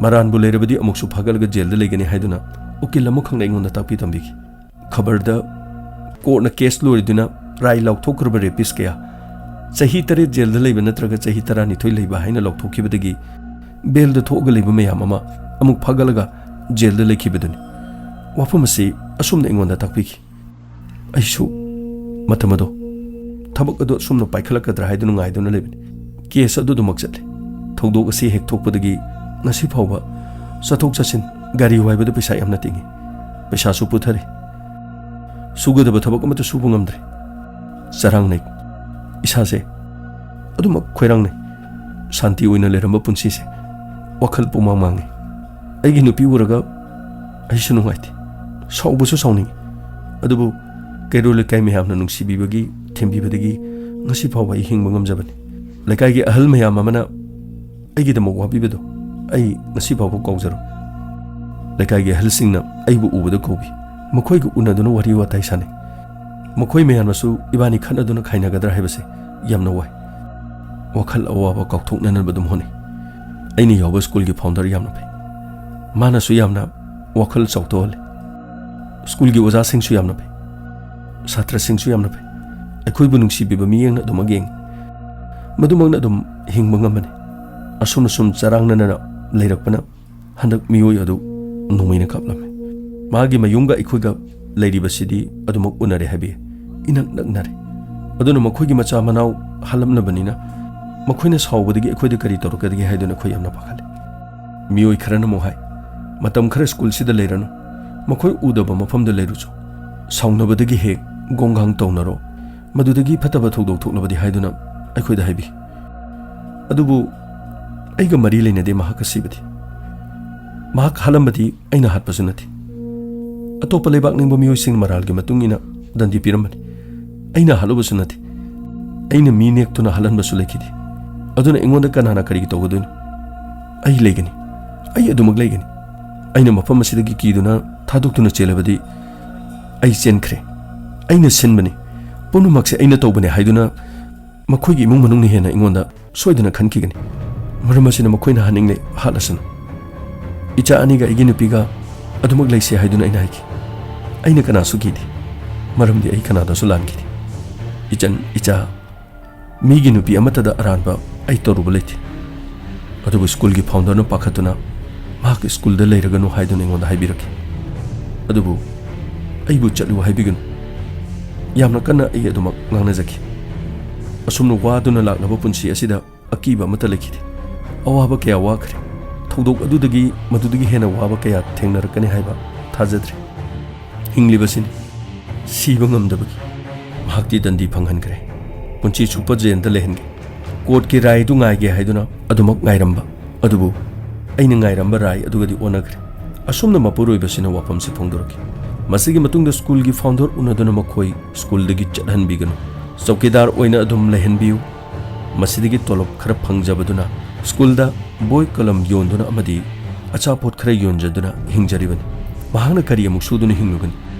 ꯃꯔꯥꯟꯕꯨ ꯂꯩꯔꯕꯗꯤ ꯑꯃꯨꯛꯁꯨ ꯐꯥꯒꯠꯂꯒ ꯖꯦꯜꯗ ꯂꯩꯒꯅꯤ ꯍꯥꯏꯗꯨꯅ ꯎꯀꯤꯜ ꯑꯃꯈꯛꯅ ꯑꯩꯉꯣꯟꯗ ꯇꯥꯛꯄꯤ ꯇꯝꯕꯤꯈꯤ꯫ ꯈꯕꯔꯗ ꯀꯣꯔꯠꯅ ꯀꯦꯁ ꯂꯣꯏꯔꯗꯨꯅ ꯔꯥꯏ ꯂꯥꯎꯊꯣꯛꯈ꯭ꯔꯕ ꯔꯦꯄꯤꯁ ꯀꯌꯥ ꯆꯍꯤ ꯇꯔꯦꯠ ꯖꯦꯜꯗ ꯂꯩꯕ ꯅꯠꯇ꯭ꯔꯒ ꯆꯍꯤ ꯇꯔꯥꯅꯤꯊꯣꯏ ꯂꯩꯕ ꯍꯥꯏꯅ ꯂꯥꯎꯊꯣꯛꯈꯤꯕꯗꯒꯤ ꯕꯦꯜꯗ ꯊꯣꯛꯑꯒ ꯂꯩꯕ ꯃꯌꯥꯝ ꯑꯃ ꯑꯃꯨꯛ ꯐꯥꯒꯠꯂꯒ ꯖꯦꯜꯗ ꯂꯩꯈꯤꯕꯗꯨꯅꯤ꯫ ꯋꯥꯐꯝ ꯑꯁꯤ ꯑꯁꯨꯝꯅ ꯑꯩꯉꯣꯟꯗ ꯇꯥꯛꯄꯤꯈꯤ꯫ ꯑꯩꯁꯨ ꯃꯇꯝ ꯑꯗꯣ ꯊꯕꯛ ꯑꯗꯨ ꯑꯁꯨꯝꯅ ꯄꯥꯏꯈꯠꯂꯛꯀꯗ꯭ꯔꯥ ꯍꯥꯏꯗꯨꯅ ꯉꯥꯏꯗꯨꯅ ꯂꯩꯕꯅꯤ꯫ ꯀꯦꯁ ꯑꯗꯨꯗꯃꯛ ꯆꯠꯂꯦ꯫ ꯊꯧꯗꯣꯛ ꯑꯁꯤ ꯍꯦꯛ ꯊꯣꯛꯄꯗꯒꯤ ꯉꯁꯤ ꯐꯥꯎꯕ ꯆꯠꯊꯣꯛ ꯆꯠꯁꯤꯟ, ꯒꯥꯔꯤ ꯋꯥꯏꯕꯗ ꯄꯩꯁꯥ ꯌꯥꯝꯅ ꯇꯤꯡꯉꯤ꯫ ꯄꯩꯁꯥꯁꯨ ꯄꯨꯊꯔꯦ꯫ ꯁꯨꯒꯗꯕ ꯊꯕꯛ ꯑꯃꯠꯇ ꯁꯨꯕ ꯉꯝꯗ꯭ꯔꯦ꯫ ꯆꯔꯥꯡꯅꯩ꯫ ꯏꯁꯥꯁꯦ ꯑꯗꯨꯃꯛ ꯈꯣꯏꯔꯥꯡꯅꯩ꯫ ꯁꯥꯟꯇꯤ ꯑꯣꯏꯅ ꯂꯩꯔꯝꯕ ꯄꯨꯟꯁꯤꯁꯦ ꯋꯥꯈꯜ ꯄꯨꯡꯃꯥꯡ ꯃꯥꯡꯉꯤ꯫ ꯑꯩꯒꯤ ꯅꯨꯄꯤ ꯎꯔꯒ ꯑꯩꯁꯨ ꯅꯨꯡꯉꯥꯏꯇꯦ꯫ ꯁꯥꯎꯕꯁꯨ ꯁꯥꯎꯅꯤꯡꯉꯤ꯫ ꯑꯗꯨꯕꯨ ꯀꯩꯔꯣꯜ ꯂꯩꯀꯥꯏ ꯃꯌꯥꯝꯅ ꯅꯨꯡꯁꯤꯕꯤꯕꯒꯤ, ꯊꯦꯝꯕꯤꯕꯗꯒꯤ ꯉꯁꯤ ꯐꯥꯎꯕ ꯑꯩ ꯍꯤꯡꯕ ꯉꯝꯖꯕꯅꯤ꯫ ꯂꯩꯀꯥꯏꯒꯤ ꯑꯍꯜ ꯃꯌꯥꯝ ꯑꯃꯅ ꯑꯩꯒꯤꯗꯃꯛ ꯋꯥꯕꯤꯕꯗꯣ ꯑꯩ ꯉꯁꯤ ꯐꯥꯎꯕ ꯀꯥꯎꯖꯔꯣꯏ꯫ ꯂꯩꯀꯥꯏꯒꯤ ꯑꯍꯜꯁꯤꯡꯅ ꯑꯩꯕꯨ ꯎꯕꯗ ꯀꯧꯕꯤ꯫ ꯃꯈꯣꯏꯒ ꯎꯅꯗꯨꯅ ꯋꯥꯔꯤ ꯋꯥꯇꯥꯏ ꯁꯥꯟꯅꯩ꯫ ꯃꯈꯣꯏ ꯃꯌꯥꯝꯅꯁꯨ ꯏꯕꯥꯅꯤ ꯈꯠꯅꯗꯨꯅ ꯈꯥꯏꯅꯒꯗ꯭ꯔꯥ ꯍꯥꯏꯕꯁꯦ ꯌꯥꯝꯅ ꯋꯥꯏ꯫ ꯋꯥꯈꯜ ꯑꯋꯥꯕ ꯀꯥꯎꯊꯣꯛꯅꯅꯕ ꯑꯗꯨꯝ ꯍꯣꯠꯅꯩ꯫ ꯑꯩꯅ ꯌꯥꯎꯕ ꯁ꯭ꯀꯨꯜꯒꯤ ꯐꯥꯎꯟꯗꯔ ꯌꯥꯝꯅ ꯐꯩ꯫ ꯃꯥꯅꯁꯨ ꯌꯥꯝꯅ ꯋꯥꯈꯜ ꯆꯥꯎꯊꯣꯛꯍꯜꯂꯤ꯫ ꯁ꯭ꯀꯨꯜꯒꯤ ꯑꯣꯖꯥꯁꯤꯡꯁꯨ ꯌꯥꯝꯅ ꯐꯩ꯫ ꯁꯥꯇ꯭ꯔꯁꯤꯡꯁꯨ ꯌꯥꯝꯅ ꯐꯩ꯫ ꯑꯩꯈꯣꯏꯕꯨ ꯅꯨꯡꯁꯤꯕꯤꯕ ꯃꯤꯠꯌꯦꯡꯅ ꯑꯗꯨꯃꯛ ꯌꯦꯡꯉꯤ꯫ ꯃꯗꯨꯃꯛꯅ ꯑꯗꯨꯝ ꯍꯤꯡꯕ ꯉꯝꯕꯅꯤ꯫ ꯑꯁꯨꯝ ꯑꯁꯨꯝ ꯆꯔꯥꯡꯅꯅ ꯂꯩꯔꯛꯄꯅ ꯍꯟꯗꯛ ꯃꯤꯑꯣꯏ ꯑꯗꯨ ꯅꯣꯡꯃꯩꯅ ꯀꯥꯞꯂꯝꯃꯤ꯫ ꯃꯥꯒꯤ ꯃꯌꯨꯝꯒ ꯑꯩꯈꯣꯏꯒ ꯂꯩꯔꯤꯕꯁꯤꯗꯤ ꯑꯗꯨꯃꯛ ꯎꯅꯔꯦ ꯍꯥꯏꯕꯤ, ꯏꯅꯛ ꯅꯛꯅꯔꯦ꯫ ꯑꯗꯨꯅ ꯃꯈꯣꯏꯒꯤ ꯃꯆꯥ ꯃꯅꯥꯎ ꯍꯜꯂꯝꯂꯕꯅꯤꯅ ꯃꯈꯣꯏꯅ ꯁꯥꯎꯕꯗꯒꯤ ꯑꯩꯈꯣꯏꯗ ꯀꯔꯤ ꯇꯧꯔꯛꯀꯗꯒꯦ ꯍꯥꯏꯗꯨꯅ ꯑꯩꯈꯣꯏ ꯌꯥꯝꯅ ꯄꯥꯈꯠꯂꯤ꯫ ꯃꯤꯑꯣꯏ ꯈꯔꯅ ꯑꯃꯨꯛ ꯍꯥꯏ, "ꯃꯇꯝ ꯈꯔ ꯁ꯭ꯀꯨꯜꯁꯤꯗ ꯂꯩꯔꯅꯨ, ꯃꯈꯣꯏ ꯎꯗꯕ ꯃꯐꯝꯗ ꯂꯩꯔꯨꯆꯣ, ꯁꯥꯎꯅꯕꯗꯒꯤ ꯍꯦꯛ ꯒꯣꯡꯒꯥꯡ ꯇꯧꯅꯔꯣ, ꯃꯗꯨꯗꯒꯤ ꯐꯠꯇꯕ ꯊꯧꯗꯣꯛ ꯊꯣꯛꯂꯕꯗꯤ" ꯍꯥꯏꯗꯨꯅ ꯑꯩꯈꯣꯏꯗ ꯍꯥꯏꯕꯤ꯫ ꯑꯗꯨꯕꯨ ꯑꯩꯒ ꯃꯔꯤ ꯂꯩꯅꯗꯦ ꯃꯍꯥꯛ ꯑꯁꯤꯕꯗꯤ꯫ ꯃꯍꯥꯛ ꯍꯥꯠꯂꯝꯕꯗꯤ ꯑꯩꯅ ꯍꯥꯠꯄꯁꯨ ꯅꯠꯇꯦ꯫ ꯑꯇꯣꯞꯄ ꯂꯩꯕꯥꯛ ꯅꯤꯡꯕ ꯃꯤꯑꯣꯏꯁꯤꯡꯅ ꯃꯔꯥꯜꯒꯤ ꯃꯇꯨꯡ ꯏꯟꯅ ꯗꯟꯗꯤ ꯄꯤꯔꯝꯕꯅꯤ꯫ ꯑꯩꯅ ꯍꯥꯠꯂꯨꯕꯁꯨ ꯅꯠꯇꯦ꯫ ꯑꯩꯅ ꯃꯤ ꯅꯦꯛꯇꯨꯅ ꯍꯥꯠꯍꯟꯕꯁꯨ ꯂꯩꯈꯤꯗꯦ꯫ ꯑꯗꯨꯅ ꯑꯩꯉꯣꯟꯗ ꯀꯅꯥꯅ ꯀꯔꯤꯒꯤ ꯇꯧꯒꯗꯣꯏꯅꯣ? ꯑꯩ ꯂꯩꯒꯅꯤ꯫ ꯑꯩ ꯑꯗꯨꯃꯛ ꯂꯩꯒꯅꯤ꯫ ꯑꯩꯅ ꯃꯐꯝ ꯑꯁꯤꯗꯒꯤ ꯀꯤꯗꯨꯅ ꯊꯥꯗꯣꯛꯇꯨꯅ ꯆꯦꯜꯂꯕꯗꯤ ꯑꯩ ꯆꯦꯟꯈ꯭ꯔꯦ꯫ ꯑꯩꯅ ꯁꯤꯟꯕꯅꯤ꯫ ꯄꯨꯝꯅꯃꯛꯁꯦ ꯑꯩꯅ ꯇꯧꯕꯅꯦ ꯍꯥꯏꯗꯨꯅ ꯃꯈꯣꯏꯒꯤ ꯏꯃꯨꯡ ꯃꯅꯨꯡꯅ ꯍꯦꯟꯅ ꯑꯩꯉꯣꯟꯗ ꯁꯣꯏꯗꯅ ꯈꯟꯈꯤꯒꯅꯤ꯫ ꯃꯔꯝ ꯑꯁꯤꯅ ꯃꯈꯣꯏꯅ ꯍꯥꯠꯅꯤꯡꯂꯦ ꯍꯥꯠꯂꯁꯅꯨ꯫ ꯏꯆꯥ ꯑꯅꯤꯒ ꯑꯩꯒꯤ ꯅꯨꯄꯤꯒ ꯑꯗꯨꯃꯛ ꯂꯩꯁꯦ ꯍꯥꯏꯗꯨꯅ ꯑꯩꯅ ꯍꯥꯏꯈꯤ꯫ ꯑꯩꯅ ꯀꯅꯥꯁꯨ ꯀꯤꯗꯦ, ꯃꯔꯝꯗꯤ ꯑꯩ ꯀꯅꯥꯗꯁꯨ ꯂꯥꯟꯈꯤꯗꯦ꯫ ꯏꯆꯟ, ꯏꯆꯥ, ꯃꯤꯒꯤ ꯅꯨꯄꯤ ꯑꯃꯠꯇꯗ ꯑꯔꯥꯟꯕ ꯑꯩ ꯇꯧꯔꯨꯕ ꯂꯩꯇꯦ꯫ ꯑꯗꯨꯕꯨ ꯁ꯭ꯀꯨꯜꯒꯤ ꯐꯥꯎꯟꯗꯔꯅ ꯄꯥꯈꯠꯇꯨꯅ ꯃꯍꯥꯛ ꯁ꯭ꯀꯨꯜꯗ ꯂꯩꯔꯒꯅꯨ ꯍꯥꯏꯗꯨꯅ ꯑꯩꯉꯣꯟꯗ ꯍꯥꯏꯕꯤꯔꯛꯈꯤ꯫ ꯑꯗꯨꯕꯨ ꯑꯩꯕꯨ ꯆꯠꯂꯨ ꯍꯥꯏꯕꯤꯒꯅꯨ꯫ ꯌꯥꯝꯅ ꯀꯟꯅ ꯑꯩ ꯑꯗꯨꯃꯛ ꯉꯥꯡꯅꯖꯈꯤ꯫ ꯑꯁꯨꯝꯅ ꯋꯥꯗꯨꯅ ꯂꯥꯛꯂꯕ ꯄꯨꯟꯁꯤ ꯑꯁꯤꯗ ꯑꯀꯤꯕ ꯑꯃꯠꯇ ꯂꯩꯈꯤꯗꯦ꯫ ꯑꯋꯥꯕ ꯀꯌꯥ ꯋꯥꯈ꯭ꯔꯦ꯫ ꯊꯧꯗꯣꯛ ꯑꯗꯨꯗꯒꯤ ꯃꯗꯨꯗꯒꯤ ꯍꯦꯟꯅ ꯋꯥꯕ ꯀꯌꯥ ꯊꯦꯡꯅꯔꯛꯀꯅꯤ ꯍꯥꯏꯕ ꯊꯥꯖꯗ꯭ꯔꯦ꯫ ꯍꯤꯡꯂꯤꯕꯁꯤꯅꯤ, ꯁꯤꯕ ꯉꯝꯗꯕꯒꯤ꯫ ꯃꯍꯥꯛꯇꯤ ꯗꯟꯗꯤ ꯐꯪꯍꯟꯈ꯭ꯔꯦ꯫ ꯄꯨꯟꯁꯤ ꯆꯨꯞꯄ ꯖꯦꯜꯗ ꯂꯩꯍꯟꯒꯦ꯫ ꯀꯣꯔꯠꯀꯤ ꯔꯥꯏꯗꯨ ꯉꯥꯏꯒꯦ ꯍꯥꯏꯗꯨꯅ ꯑꯗꯨꯃꯛ ꯉꯥꯏꯔꯝꯕ꯫ ꯑꯗꯨꯕꯨ ꯑꯩꯅ ꯉꯥꯏꯔꯝꯕ ꯔꯥꯏ ꯑꯗꯨꯒꯗꯤ ꯑꯣꯟꯅꯈ꯭ꯔꯦ꯫ ꯑꯁꯨꯝꯅ ꯃꯄꯨꯔꯣꯏꯕꯁꯤꯅ ꯋꯥꯐꯝꯁꯤ ꯐꯣꯡꯗꯣꯔꯛꯈꯤ꯫ ꯃꯁꯤꯒꯤ ꯃꯇꯨꯡꯗ ꯁ꯭ꯀꯨꯜꯒꯤ ꯐꯥꯎꯟꯗꯔ ꯎꯅꯗꯨꯅ ꯃꯈꯣꯏ ꯁ꯭ꯀꯨꯜꯗꯒꯤ ꯆꯠꯍꯟꯕꯤꯒꯅꯨ꯫ ꯆꯧꯀꯤꯗꯥꯔ ꯑꯣꯏꯅ ꯑꯗꯨꯝ ꯂꯩꯍꯟꯕꯤꯌꯨ꯫ ꯃꯁꯤꯗꯒꯤ ꯇꯣꯂꯣꯞ ꯈꯔ ꯐꯪꯖꯕꯗꯨꯅ ꯁ꯭ꯀꯨꯜꯗ ꯕꯣꯏ ꯀꯂꯝ ꯌꯣꯟꯗꯨꯅ ꯑꯃꯗꯤ ꯑꯆꯥꯄꯣꯠ ꯈꯔ ꯌꯣꯟꯖꯗꯨꯅ ꯍꯤꯡꯖꯔꯤꯕꯅꯤ꯫ ꯃꯍꯥꯛꯅ ꯀꯔꯤ ꯑꯃꯨꯛ ꯁꯨꯗꯨꯅ ꯍꯤꯡꯂꯨꯒꯅꯤ?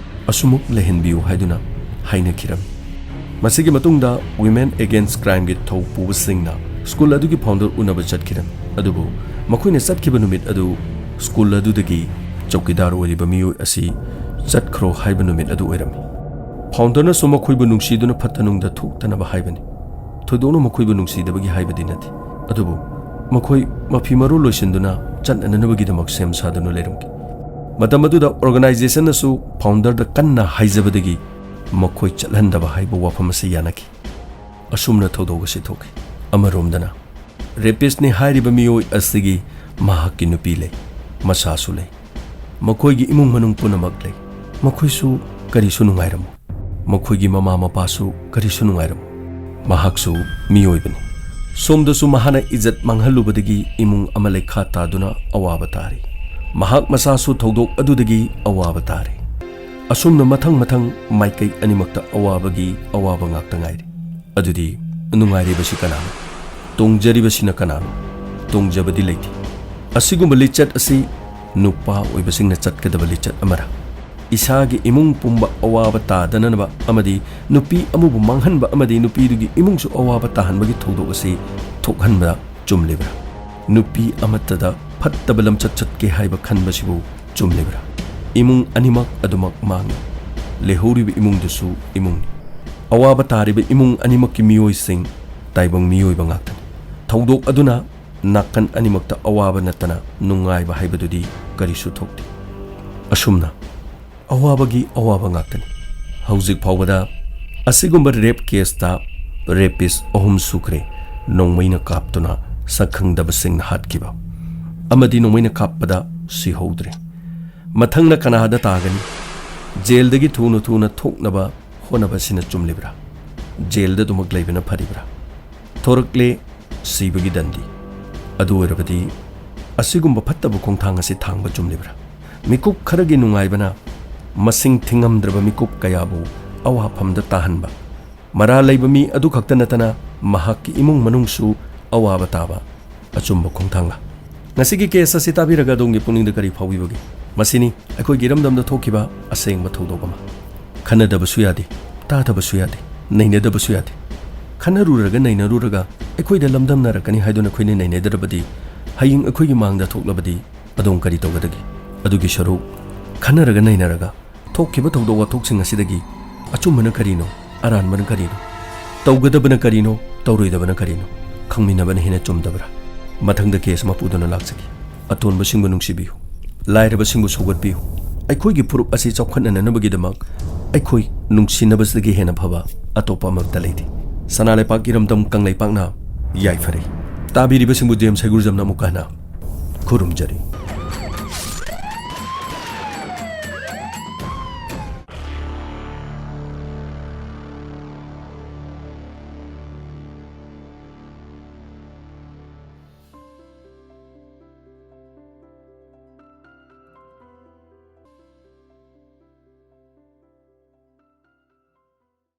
ꯑꯁꯨꯃꯨꯛ ꯂꯩꯍꯟꯕꯤꯌꯨ ꯍꯥꯏꯗꯨꯅ ꯍꯥꯏꯅꯈꯤꯔꯝꯃꯤ꯫ ꯃꯁꯤꯒꯤ ꯃꯇꯨꯡꯗ Women Against Crimeꯒꯤ ꯊꯧ ꯄꯨꯕꯁꯤꯡꯅ ꯁ꯭ꯀꯨꯜ ꯑꯗꯨꯒꯤ ꯐꯥꯎꯟꯗꯔ ꯎꯅꯕ ꯆꯠꯈꯤꯔꯝꯃꯤ꯫ ꯑꯗꯨꯕꯨ ꯃꯈꯣꯏꯅ ꯆꯠꯈꯤꯕ ꯅꯨꯃꯤꯠ ꯑꯗꯨ ꯁ꯭ꯀꯨꯜ ꯑꯗꯨꯗꯒꯤ ꯆꯧꯀꯤꯗꯥꯔ ꯑꯣꯏꯔꯤꯕ ꯃꯤꯑꯣꯏ ꯑꯁꯤ ꯆꯠꯈ꯭ꯔꯣ ꯍꯥꯏꯕ ꯅꯨꯃꯤꯠ ꯑꯗꯨ ꯑꯣꯏꯔꯝꯃꯤ꯫ ꯐꯥꯎꯟꯗꯔꯅꯁꯨ ꯃꯈꯣꯏꯕꯨ ꯅꯨꯡꯁꯤꯗꯨꯅ ꯐꯠꯇ ꯅꯨꯡꯗ ꯊꯣꯛꯇꯅꯕ ꯍꯥꯏꯕꯅꯤ꯫ ꯊꯣꯏꯗꯣꯛꯅ ꯃꯈꯣꯏꯕꯨ ꯅꯨꯡꯁꯤꯗꯕꯒꯤ ꯍꯥꯏꯕꯗꯤ ꯅꯠꯇꯦ, ꯑꯗꯨꯕꯨ ꯃꯈꯣꯏ ꯃꯐꯤ ꯃꯔꯣꯜ ꯂꯣꯏꯁꯤꯟꯗꯨꯅ ꯆꯠꯅꯅꯕꯒꯤꯗꯃꯛ ꯁꯦꯝ ꯁꯥꯗꯨꯅ ꯂꯩꯔꯝꯈꯤ꯫ ꯃꯇꯝ ꯑꯗꯨꯗ ꯑꯣꯔꯒꯅꯥꯏꯖꯦꯁꯟꯅꯁꯨ ꯐꯥꯎꯟꯗꯔꯗ ꯀꯟꯅ ꯍꯥꯏꯖꯕꯗꯒꯤ ꯃꯈꯣꯏ ꯆꯠꯍꯟꯗꯕ ꯍꯥꯏꯕ ꯋꯥꯐꯝ ꯑꯁꯤ ꯌꯥꯅꯈꯤ꯫ ꯑꯁꯨꯝꯅ ꯊꯧꯗꯣꯛ ꯑꯁꯤ ꯊꯣꯛꯈꯤ꯫ ꯑꯃꯔꯣꯝꯗꯅ ꯔꯦꯄꯤꯁꯅꯤ ꯍꯥꯏꯔꯤꯕ ꯃꯤꯑꯣꯏ ꯑꯁꯤꯒꯤ ꯃꯍꯥꯛꯀꯤ ꯅꯨꯄꯤ ꯂꯩ, ꯃꯆꯥꯁꯨ ꯂꯩ, ꯃꯈꯣꯏꯒꯤ ꯏꯃꯨꯡ ꯃꯅꯨꯡ ꯄꯨꯝꯅꯃꯛ ꯂꯩ꯫ ꯃꯈꯣꯏꯁꯨ ꯀꯔꯤꯁꯨ ꯅꯨꯡꯉꯥꯏꯔꯝꯃꯣꯏ꯫ ꯃꯈꯣꯏꯒꯤ ꯃꯃꯥ ꯃꯄꯥꯁꯨ ꯀꯔꯤꯁꯨ ꯅꯨꯡꯉꯥꯏꯔꯝꯃꯣꯏ꯫ ꯃꯍꯥꯛꯁꯨ ꯃꯤꯑꯣꯏꯕꯅꯤ꯫ ꯁꯣꯝꯗꯁꯨ ꯃꯍꯥꯛꯅ ꯏꯖꯠ ꯃꯥꯡꯍꯜꯂꯨꯕꯗꯒꯤ ꯏꯃꯨꯡ ꯑꯃ ꯂꯩꯈꯥ ꯇꯥꯗꯨꯅ ꯑꯋꯥꯕ ꯇꯥꯔꯤ꯫ ꯃꯍꯥꯛ ꯃꯆꯥꯁꯨ ꯊꯧꯗꯣꯛ ꯑꯗꯨꯗꯒꯤ ꯑꯋꯥꯕ ꯇꯥꯔꯤ꯫ ꯑꯁꯨꯝꯅ ꯃꯊꯪ ꯃꯊꯪ ꯃꯥꯏꯀꯩ ꯑꯅꯤꯃꯛꯇ ꯑꯋꯥꯕꯒꯤ ꯑꯋꯥꯕ ꯉꯥꯛꯇ ꯉꯥꯏꯔꯤ꯫ ꯑꯗꯨꯗꯤ ꯅꯨꯡꯉꯥꯏꯔꯤꯕꯁꯤ ꯀꯅꯥꯅꯣ? ꯇꯣꯡꯖꯔꯤꯕꯁꯤꯅ ꯀꯅꯥꯅꯣ? ꯇꯣꯡꯖꯕꯗꯤ ꯂꯩꯇꯦ꯫ ꯑꯁꯤꯒꯨꯝꯕ ꯂꯤꯆꯠ ꯑꯁꯤ ꯅꯨꯄꯥ ꯑꯣꯏꯕꯁꯤꯡꯅ ꯆꯠꯀꯗꯕ ꯂꯤꯆꯠ ꯑꯃꯔ? ꯏꯁꯥꯒꯤ ꯏꯃꯨꯡ ꯄꯨꯝꯕ ꯑꯋꯥꯕ ꯇꯥꯗꯅꯅꯕ ꯑꯃꯗꯤ ꯅꯨꯄꯤ ꯑꯃꯕꯨ ꯃꯥꯡꯍꯟꯕ ꯑꯃꯗꯤ ꯅꯨꯄꯤꯗꯨꯒꯤ ꯏꯃꯨꯡꯁꯨ ꯑꯋꯥꯕ ꯇꯥꯍꯟꯕꯒꯤ ꯊꯧꯗꯣꯛ ꯑꯁꯤ ꯊꯣꯛꯍꯟꯕ ꯆꯨꯝꯂꯤꯕ꯭ꯔꯥ? ꯅꯨꯄꯤ ꯑꯃꯠꯇꯗ ꯐꯠꯇꯕ ꯂꯝꯆꯠ ꯆꯠꯀꯦ ꯍꯥꯏꯕ ꯈꯟꯕꯁꯤꯕꯨ ꯆꯨꯝꯂꯤꯕ꯭ꯔꯥ? ꯏꯃꯨꯡ ꯑꯅꯤꯃꯛ ꯑꯗꯨꯃꯛ ꯃꯥꯡꯏ꯫ ꯂꯩꯍꯧꯔꯤꯕ ꯏꯃꯨꯡꯗꯨꯁꯨ ꯏꯃꯨꯡꯅꯤ꯫ ꯑꯋꯥꯕ ꯇꯥꯔꯤꯕ ꯏꯃꯨꯡ ꯑꯅꯤꯃꯛꯀꯤ ꯃꯤꯑꯣꯏꯁꯤꯡ ꯇꯥꯏꯕꯪ ꯃꯤꯑꯣꯏꯕ ꯉꯥꯛꯇꯅꯤ꯫ ꯊꯧꯗꯣꯛ ꯑꯗꯨꯅ ꯅꯥꯀꯟ ꯑꯅꯤꯃꯛꯇ ꯑꯋꯥꯕ ꯅꯠꯇꯅ ꯅꯨꯡꯉꯥꯏꯕ ꯍꯥꯏꯕꯗꯨꯗꯤ ꯀꯔꯤꯁꯨ ꯊꯣꯛꯇꯦ꯫ ꯑꯁꯨꯝꯅ ꯑꯋꯥꯕꯒꯤ ꯑꯋꯥꯕ ꯉꯥꯛꯇꯅꯤ꯫ ꯍꯧꯖꯤꯛ ꯐꯥꯎꯕꯗ ꯑꯁꯤꯒꯨꯝꯕ ꯔꯦꯞ ꯀꯦꯁꯇ ꯔꯦꯄꯤꯁ ꯑꯍꯨꯝ ꯁꯨꯈ꯭ꯔꯦ꯫ ꯅꯣꯡꯃꯩꯅ ꯀꯥꯞꯇꯨꯅ ꯁꯛꯈꯪꯗꯕꯁꯤꯡꯅ ꯍꯥꯠꯈꯤꯕ ꯑꯃꯗꯤ ꯅꯣꯡꯃꯩꯅ ꯀꯥꯞꯄꯗ ꯁꯤꯍꯧꯗ꯭ꯔꯦ꯫ ꯃꯊꯪꯅ ꯀꯅꯥꯗ ꯇꯥꯒꯅꯤ? ꯖꯦꯜꯗꯒꯤ ꯊꯨꯅ ꯊꯨꯅ ꯊꯣꯛꯅꯕ ꯍꯣꯠꯅꯕꯁꯤꯅ ꯆꯨꯝꯂꯤꯕ꯭ꯔꯥ? ꯖꯦꯜꯗ ꯑꯗꯨꯃꯛ ꯂꯩꯕꯅ ꯐꯔꯤꯕ꯭ꯔꯥ? ꯊꯣꯔꯛꯂꯦ ꯁꯤꯕꯒꯤ ꯗꯟꯗꯤ꯫ ꯑꯗꯨ ꯑꯣꯏꯔꯕꯗꯤ ꯑꯁꯤꯒꯨꯝꯕ ꯐꯠꯇꯕ ꯈꯣꯡꯊꯥꯡ ꯑꯁꯤ ꯊꯥꯡꯕ ꯆꯨꯝꯂꯤꯕ꯭ꯔꯥ? ꯃꯤꯀꯨꯞ ꯈꯔꯒꯤ ꯅꯨꯡꯉꯥꯏꯕꯅ ꯃꯁꯤꯡ ꯊꯤꯉꯝꯗ꯭ꯔꯕ ꯃꯤꯀꯨꯞ ꯀꯌꯥꯕꯨ ꯑꯋꯥꯐꯝꯗ ꯇꯥꯍꯟꯕ, ꯃꯔꯥꯜ ꯂꯩꯕ ꯃꯤ ꯑꯗꯨ ꯈꯛꯇ ꯅꯠꯇꯅ ꯃꯍꯥꯛꯀꯤ ꯏꯃꯨꯡ ꯃꯅꯨꯡꯁꯨ ꯑꯋꯥꯕ ꯇꯥꯕ ꯑꯆꯨꯝꯕ ꯈꯣꯡꯊꯥꯡꯂ? ꯉꯁꯤꯒꯤ ꯀꯦꯁ ꯑꯁꯤ ꯇꯥꯕꯤꯔꯒ ꯑꯗꯣꯝꯒꯤ ꯄꯨꯛꯅꯤꯡꯗ ꯀꯔꯤ ꯐꯥꯎꯕꯤꯕꯒꯦ? ꯃꯁꯤꯅꯤ ꯑꯩꯈꯣꯏꯒꯤ ꯏꯔꯝꯗꯝꯗ ꯊꯣꯛꯈꯤꯕ ꯑꯁꯦꯡꯕ ꯊꯧꯗꯣꯛ ꯑꯃ꯫ ꯈꯟꯅꯗꯕꯁꯨ ꯌꯥꯗꯦ, ꯇꯥꯗꯕꯁꯨ ꯌꯥꯗꯦ, ꯅꯩꯅꯗꯕꯁꯨ ꯌꯥꯗꯦ꯫ ꯈꯟꯅꯔꯨꯔꯒ ꯅꯩꯅꯔꯨꯔꯒ ꯑꯩꯈꯣꯏꯗ ꯂꯝꯗꯝꯅꯔꯛꯀꯅꯤ ꯍꯥꯏꯗꯨꯅ ꯑꯩꯈꯣꯏꯅ ꯅꯩꯅꯗ꯭ꯔꯕꯗꯤ, ꯍꯌꯦꯡ ꯑꯩꯈꯣꯏꯒꯤ ꯃꯥꯡꯗ ꯊꯣꯛꯂꯕꯗꯤ ꯑꯗꯣꯝ ꯀꯔꯤ ꯇꯧꯒꯗꯒꯦ? ꯑꯗꯨꯒꯤ ꯁꯔꯨꯛ ꯈꯟꯅꯔꯒ ꯅꯩꯅꯔꯒ ꯊꯣꯛꯈꯤꯕ ꯊꯧꯗꯣꯛ ꯋꯥꯊꯣꯛꯁꯤꯡ ꯑꯁꯤꯗꯒꯤ ꯑꯆꯨꯝꯕꯅ ꯀꯔꯤꯅꯣ, ꯑꯔꯥꯟꯕꯅ ꯀꯔꯤꯅꯣ, ꯇꯧꯒꯗꯕꯅ ꯀꯔꯤꯅꯣ, ꯇꯧꯔꯣꯏꯗꯕꯅ ꯀꯔꯤꯅꯣ, ꯈꯪꯃꯤꯟꯅꯕꯅ ꯍꯦꯟꯅ ꯆꯨꯝꯗꯕ꯭ꯔꯥ? ꯃꯊꯪꯗ ꯀꯦꯁ ꯑꯃ ꯄꯨꯗꯨꯅ ꯂꯥꯛꯆꯒꯦ꯫ ꯑꯇꯣꯟꯕꯁꯤꯡꯕꯨ ꯅꯨꯡꯁꯤꯕꯤꯌꯨ, ꯂꯥꯏꯔꯕꯁꯤꯡꯕꯨ ꯁꯧꯒꯠꯄꯤꯌꯨ꯫ ꯑꯩꯈꯣꯏꯒꯤ ꯐꯨꯔꯨꯞ ꯑꯁꯤ ꯆꯥꯎꯈꯠꯅꯅꯕꯒꯤꯗꯃꯛ ꯑꯩꯈꯣꯏ ꯅꯨꯡꯁꯤꯅꯕꯁꯤꯗꯒꯤ ꯍꯦꯟꯅ ꯐꯕ ꯑꯇꯣꯞꯄ ꯑꯃꯠꯇ ꯂꯩꯇꯦ꯫ ꯁꯅꯥ ꯂꯩꯄꯥꯛ ꯏꯔꯝꯗꯝ ꯀꯪꯂꯩꯄꯥꯛꯅ ꯌꯥꯏꯐꯔꯦ꯫ ꯇꯥꯕꯤꯔꯤꯕꯁꯤꯡꯕꯨ ꯖꯦꯝꯁ ꯍꯩꯒꯨꯔꯖꯝꯅ ꯑꯃꯨꯛꯀ ꯍꯟꯅ ꯈꯨꯔꯨꯝꯖꯔꯤ꯫